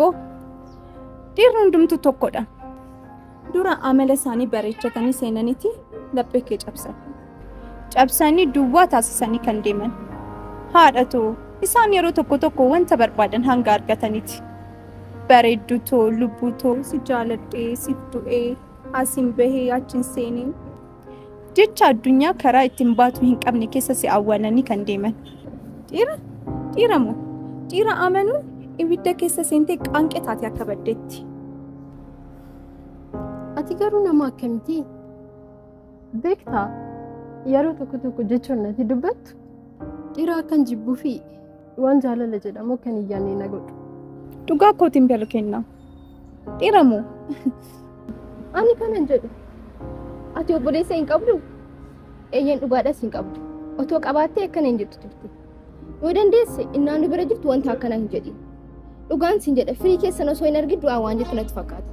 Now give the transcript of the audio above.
Abboo, dhiirri hundumtuu tokkodha. Dura amala isaanii bareechatanii seenaniiti laphee kee cabsan. Cabsanii duwwaa taasisanii kan deeman. Haadha too, isaan yeroo tokko tokko wanta barbaadan hanga argataniiti. Bareedduu too, lubbuu too, si jaaladhee, siif du'ee, asiin bahee, achiin seenee. Jecha addunyaa karaa ittiin baatu hin qabne keessa si awwaalanii kan deeman. Dhiira? Dhiira moo? Dhiira amanuun ibidda keessa seentee qaanqee taate akka baddeetti. Ati garuu nama akkamiiti? Beektaa, yeroo tokko tokko jechoon ati dubbattu dhiira akkan jibbuu fi waan jaalala jedhamu akkan hin yaadne na godhu. Dhugaa kootiin bira kenna. Dhiira moo? Ani kanan jedhu, ati obboleessa hin qabdu? Eeyyeen, dhugaadhas hin qabdu. Otoo qabaattee akkana hin jettu turte. Yoo dandeesse innaan nu bira jirtu wanta akkanaa hin jedhin. Dhugaan sin jedha, firii keessan osoo hin argin du'aa waan jettu natti fakkaata.